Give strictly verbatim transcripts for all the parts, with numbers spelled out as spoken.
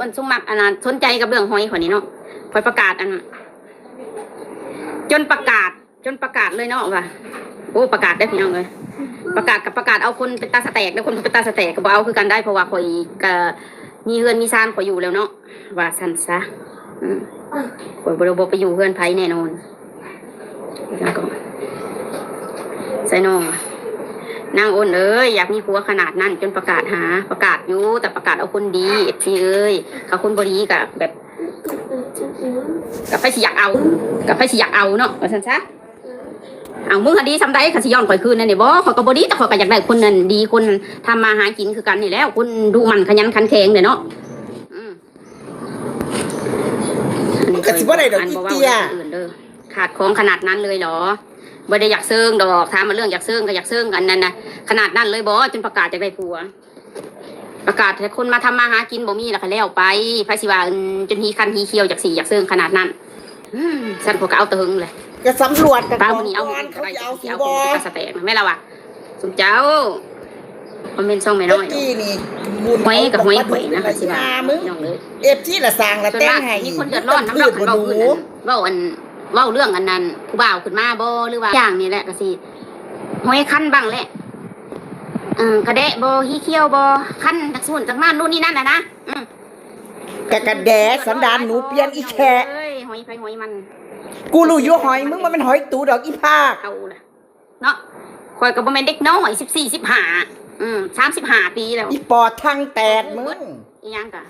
คนซุมมักอันนั้นสนใจกับเรื่องหอยข่อยนี่เนาะ ข่อยประกาศอัน จนประกาศ จนประกาศเลยเนาะว่า โอ้ ประกาศได้อพี่น้องเอ้ย ประกาศกับประกาศเอาคนเป็นตาสะแตก แล้วคนเป็นตาสะแตกก็บ่เอาคือกันได้ เพราะว่าข่อยก็มีเฮือนมีซานข่อยอยู่แล้วเนาะ ว่าซั่นซะ อืม ข่อยบ่ได้บ่ไปอยู่เฮือนไผแน่นอน แล้วก็ ใส่น้อง นางอ้นเอ้ย อยากมีผัวขนาดนั้น จนประกาศหา ประกาศอยู่ แต่ประกาศเอาคนดี เอฟซีเอ้ย เขาคนบ่ดีก็แบบ ก็ไผสิอยากเอา ก็ไผสิอยากเอาเนาะ ว่าซั่นซะ เอา มึงหาดีส่ำใด คันสิย้อนข่อยคืนนั่นนี่บ่ ข่อยก็บ่ดี แต่ข่อยก็อยากได้คนนั้นดี คนทำมาหากินคือกันนี่แหล้ว คนดุหมั่นขยันขันแข็งเด้อเนาะ อืม มึงก็สิบ่ได้ดอก อันบ่เว้า อีเตี้ย เรื่องอื่นเด้อ ขาดของขนาดนั้นเลยเหรอ บ่ได้อยากเซิงดอก ถามมาเรื่องอยากเซิงก็อยากเซิงกันนั่นนะ ขนาดนั้นเลยบ่ จนประกาศอยากได้ผัว ประกาศให้คนมาทำมาหากินบ่มีแล้วก็แล้วไป ไผสิว่า อืม จนหีคันหีเขียวอยากสิอยากเซิงขนาดนั้น อืม ซั่นพวกก็เอาแต่หึงเลย ก็สำรวจกัน ป้า ก่อน มื้อนี้เอา ก่อน เขาสิเอาสูบ่ เอาสแต็กแม่นละวะ ซุมเจ้า คอมเมนต์ช่องแม่น้อย ตะกี้นี่ หอยกับหอยข่อยนะ สิว่า หามึง พี่น้องเอ้ย เอฟซีละสร้างละแต่งให้ ส่วนมากมีคนเดือดร้อนนำเรา คันเว้าพื้นนั้น เว้าอัน เว้าเรื่องอันนั้น ผู้บ่าวขึ้นมาบ่ หรือว่าอย่างนี่แหละก็สิ หอยคันบ้างแหละ เออ กระแดะบ่ หีเขียวบ่ คันจากสูนจากม่านนู่นนี่นั่นน่ะนะ อืม กะกะแดะ สันดานหนูเปลี่ยนอีแค่ เอ้ย หอยไผหอยมัน กูรู้อยู่หอยมึงมันเป็นหอยตูดอกอีภาค เอาล่ะ เนาะ ข่อยก็บ่แม่นเด็กน้อย สิบสี่ สิบห้า อืม สามสิบห้า ปีแล้ว อีปอดทางแตกมึง อีหยังกะ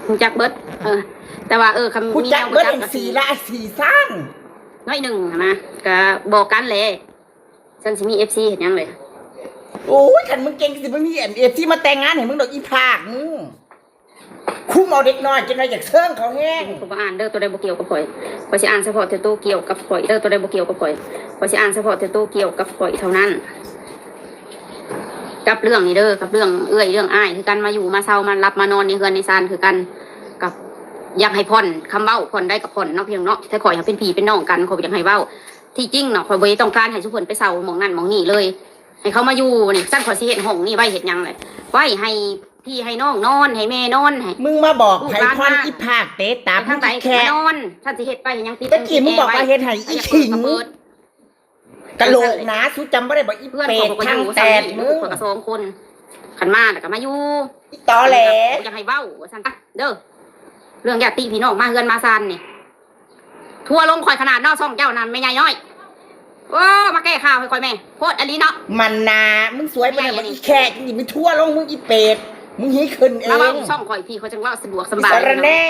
ฮู้จักเบิด เออ แต่ว่า เออ คำ ฮู้จักเบิด มีแนวฮู้จัก อัน ก็สิ สี่ละสี่ซ่าน น้อยหนึ่งหั้นนะ ก็บอกกันแหละ ซั่นสิมี เอฟซี เฮ็ดหยังเลย โอ้ย คันมึงเก่งสิบ่มี เอฟซี มาแต่งงานให้มึงดอกอีภาคมึง คุมเอาเด็กน้อยจนว่าอยากเซิงเขาแฮง กูบ่อ่านเด้อ ตัวใดบ่เกี่ยวกับข่อย ข่อยสิอ่านเฉพาะแต่ตัวเกี่ยวกับข่อยเด้อ ตัวใดบ่เกี่ยวกับข่อย ข่อยสิอ่านเฉพาะแต่ตัวเกี่ยวกับข่อยเท่านั้น กับเรื่องนี้เด้อ กับเรื่องเอื้อยเรื่องอ้ายคือกัน มาอยู่มาเซามาหลับมานอนในเฮือนในซานคือกัน กับอยากให้ผ่อน คำเว้าผ่อนได้ก็ผ่อนเนาะพี่น้องเนาะ แต่ข่อยหาเป็นพี่เป็นน้องกัน ข่อยบ่อยากให้เว้า ที่จริงเนาะ ข่อยบ่ได้ต้องการให้ซุเพิ่นไปเซาหม่องนั่นหม่องนี่เลย ให้เขามาอยู่นี่ ซั่นข่อยสิเฮ็ดห้องนี่ไว้เฮ็ดหยังเลย ไว้ให้พี่ให้น้องนอน ให้แม่นอน ให้ มึงมาบอกไผผ่อน ลูกหลานมา อีภาคเตะตา ไปทางใด มึงอีแค่ มานอน ซั่นสิเฮ็ดไปเฮ็ดหยัง ติด ตะกี้มึงบอกว่าเฮ็ดให้อีขิง เปิด กะโหลกหนา สูจำบ่ได้บ่อี เพื่อน เปรต เขาก็อยู่ ทางแตก ซ้ำนี่ มึง ลูกเขาก็สองคน คันมาแล้วก็มาอยู่ อีตอแหล อยากให้เว้าว่าซั่นซะเด้อ เรื่องญาติพี่น้องมาเฮือนมาซานนี่ ทัวร์ลงข่อยขนาดเนาะ ช่องเจ้านั่นแม่ใหญ่น้อย โอ้ มาแก้ข่าวให้ข่อยแม่ โพดอหลีเนาะ มันนา มึงสวยปานนั้นบ่อีแค่ นี่มันทัวร์ลงมึงอีเปรต มึงหีขึ้นเอง มาเว้าช่องข่อยพี่ ข่อยจังเว้าสะดวกสบาย อีสารแหน่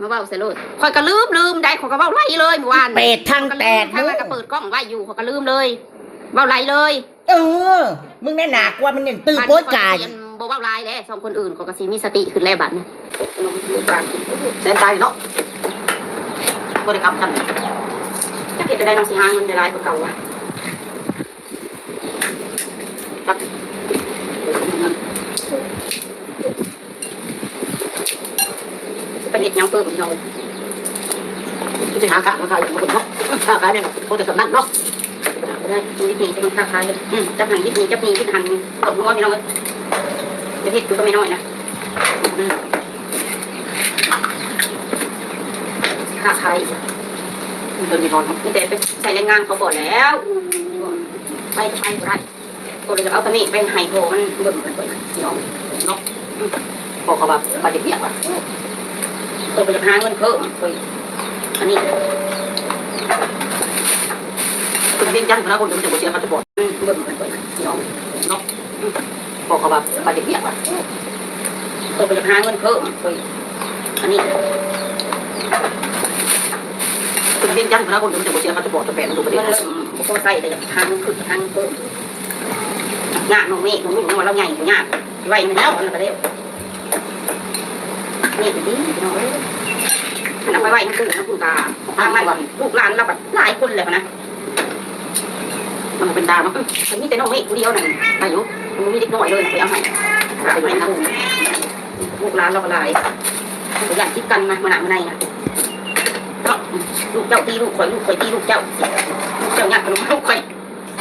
มาเว้าใส่โลด ข่อยก็ลืม ลืมได้ ข่อยก็เว้าไหลเลยเมื่อวาน เปรตทางแตก ข่อยก็ลืม มึง ทางนั้นก็เปิดกล้องไว้อยู่ ข่อยก็ลืมเลย เว้าไหลเลย เออ มึงแน่หนากว่ามันยังตื้อโป๊ยกาย บัดนี้ข่อยก็สิบ่เว้าหลายแล้ว สองคนอื่นข่อยก็สิมีสติขึ้นแล้วบัดนี้ แสนใจเนาะ บ่ได้กลับกัน จักเฮ็ดจั่งใด๋เนาะ สิหาเงินได้หลายกว่าเก่าวะ ครับ ไปเฮ็ดหยังเพิ่มอีกเนาะ สิหาค้ามาขายอยู่เนาะ ค้าขายเนี่ย พอแต่สำนักเนาะ ได้ มีวิธีจะมาค้าขาย อืม จับหันวิธี จับนี่วิธีหัน ตกหัวพี่น้องเอ้ย จะเฮ็ดอยู่ก็ไม่น้อยนะ อืม ค้าขาย มันก็มีนอนเนาะ มีแต่ไปใส่แรงงานเขาก่อนแล้ว ไปก็ไปบ่ได้ ก็เลยจะเอาตัวนี้ไปให้พ่อมันเบิ่งกันก่อนพี่น้องเนาะ อืม พ่อก็ว่าไปเฮ็ดเวียกว่ะ เออ ไปหาเงินเพิ่ม เออ อันนี้ คนเวียงจันทน์นะ คนเดียวจะบ่เสียค่าสปอร์ต อืม เบิ่งกันก่อนพี่น้องเนาะ อืม พ่อก็ว่าไปเฮ็ดเวียกว่ะ เออ ไปหาเงินเพิ่ม เออ อันนี้ คนเวียงจันทน์นะ คนเดียวจะบ่เสียค่าสปอร์ต แต่แปดหมื่น บ่ได้ บ่พอใช้ แต่อยากหาเงินขึ้น หาเงินเพิ่ม ยากน้องเมฆ น้องลูกน้องเราใหญ่ ยาก ไว้มันแล้ว มันก็แล้ว นี่เป็นดีพี่น้องเอ้ย มันเอาไปไว้ในตู้นะคุณตา ทางมัน ลูกหลานเราแบบหลายคนแล้วนะ มันเป็นดาวเนาะ มันมีแต่น้องเมฆผู้เดียวนั่น อายุ มันมีเด็กน้อยเลย ไปเอาให้ ไปไว้ในตู้ ลูกหลานเราก็หลาย ก็อยากคิดกันมา มาหนักมาในนะ เนาะ ลูกเจ้าตีลูกข่อย ลูกข่อยตีลูกเจ้า เจ้ายากกับลูกข่อย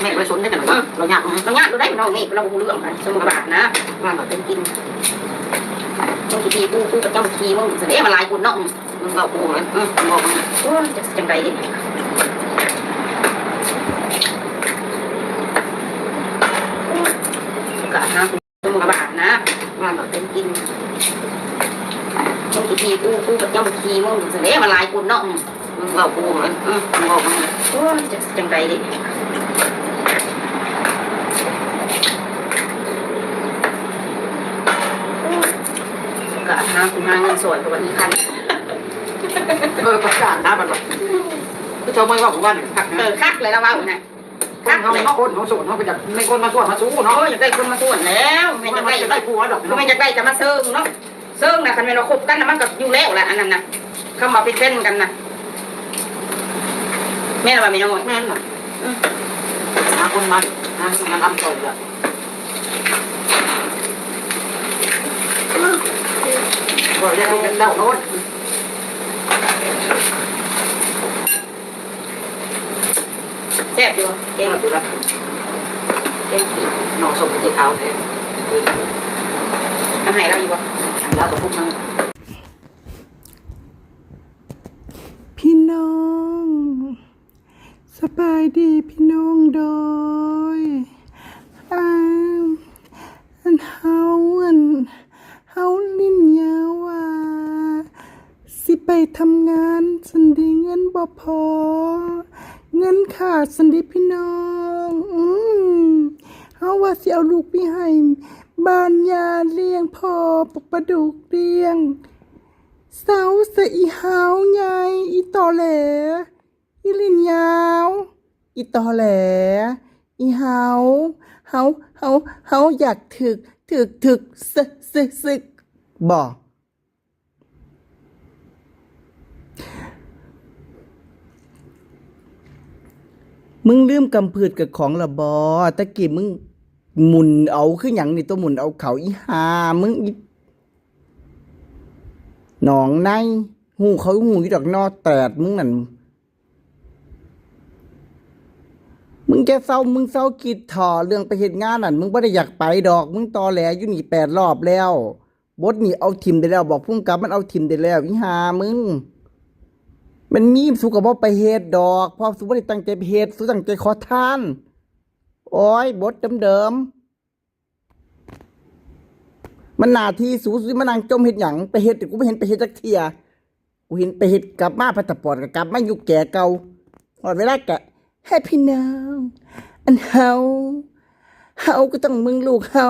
แม่บ่ได้สนได้กันหรอก เออ เรายาก เรายาก เราได้น้องเมฆ เราบ่รู้เรื่อง สมมุติว่าบาทนะ ว่าเราเป็นกิน ขี้กู กูกับเจ้าขี้มึง เสน่ห์มาหลายคนเนาะ อืม มึงเว้ากูนะ อืม มึงเว้ากูนะ โอ้ย จะจังใดดิ กะหากู มึงกะบาปนะ ว่าเราเป็นกิน มึงขี้กู กูกับเจ้าขี้มึง เสน่ห์มาหลายคนเนาะ อืม มึงเว้ากูนะ อืม มึงเว้ากูนะ โอ้ย จะจังใดดิ กะหากูหาเงินสวยกว่านี้คัน เออ ประสานนะมันบอก คือเจ้าไม่ว่าผมว่าหนึ่งคักนะ เออ คักเลยละเว้านะ คนเฮาเนาะ คนเฮาโสดเฮาก็อยากมีคนมาชวนมาสู้เนาะ เออ อยากได้คนมาชวนแล้ว แม่นอยากได้ บ่ได้ผัวดอก แม่นอยากได้ก็มาเซิงเนาะ เซิงนะ คันแม่นว่าคบกันนะ มันก็อยู่แล้วแหละ อันนั้นนะ คำว่าเป็นแฟนกันนะ แม่นว่าแม่น้อย แม่นน่ะ อืม หาคนมา หาคนมารับซอยละ บ่ได้เป็นเจ้าโน้น แซ่บอยู่ เก่ง มาดูละ เก่ง น้องส้มสีขาวเนี่ย เอาให้เราอยู่บ่ แล้วก็พวกมัน พี่น้อง สบายดีพี่น้องโดย อ่า อันเฮา อันเฮาลิ้นยาวว่า สิไปทำงาน สันดีเงินบ่พอ เงินขาด สันดีพี่น้อง อืม เฮาว่าสิเอาลูกไปให้บ้านยาเลี้ยงพ่อ ปกปลาดุกเลี้ยง เซาซะอีหาวใหญ่ อีตอแหล อีลิ้นยาว อีตอแหล อีหาว เฮา เฮา เฮาอยากถึก ถึก ถึก ซึก ซึก ซึก บ่ มึงลืมกำพืชกับของละบ่ ตะกี้มึงหมุนเอาคือหยังนี่ ตัวหมุนเอาเขา อีห่า มึงอี หนองใน ฮู้เขาฮู้อยู่ดอกนอแตดมึงนั่น มึงจะเซา มึงเซาคิดเถาะ เรื่องไปเฮ็ดงานนั่น มึงบ่ได้อยากไปดอก มึงตอแหลอยู่นี่แปดรอบแล้ว บทนี่เอาถิ่มได้แล้ว บอกผู้กำกับมันเอาถิ่มได้แล้ว อีห่ามึง มันมี สูก็บ่ไปเฮ็ดดอก เพราะสูบ่ได้ตั้งใจไปเฮ็ด สูตั้งใจขอทาน โอ้ย บทเดิมๆ มันหน้าที่สู สูมานั่งจมเฮ็ดหยัง ไปเฮ็ด กูบ่เห็นไปเฮ็ดจักเทื่อ กูเห็นไปเฮ็ด กลับมาพาสปอร์ตก็กลับมายุคแก่เก่า ฮอดเวลาก็ ให้พี่น้อง อันเฮา เฮาก็ต้องเบิ่งลูกเฮา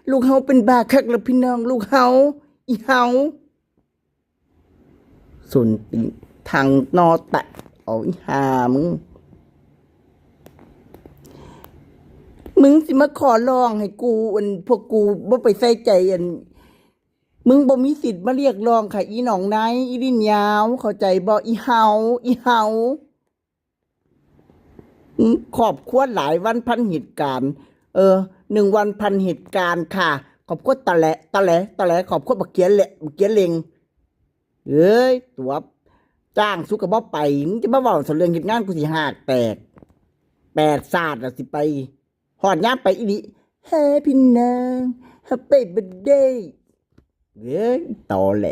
ลูกเฮาเป็นบ้าคักแล้วพี่น้อง ลูกเฮา อีเฮา ส้นตีน ทางนอแตะ เอาอีห่ามึง มึงสิมาขอร้องให้กู อัน พวกกูบ่ไปใส่ใจ อัน มึงบ่มีสิทธิ์มาเรียกร้องค่ะ อีหนองใน อีลิ้นยาว เข้าใจบ่ อีเฮา อีเฮา อืม ครอบครัวหลายวันพันเหตุการณ์ เออ หนึ่งวันพันเหตุการณ์ค่ะ ครอบครัวตะแหละ ตะแหละ ตะแหละ ครอบครัวบักเขียนแหละ บักเขียนเล็ง เอ้ย ตัว จ้างสุกะบ่ไป มึงจะมาเว้าเรื่องเฮ็ดงาน กูสิหากแตก แปดศาสตร์ละสิไป ฮอดยามไปอีหลี แฮ่พี่น้อง แฮปปี้เบิร์ธเดย์ เอ้ย ตอแหล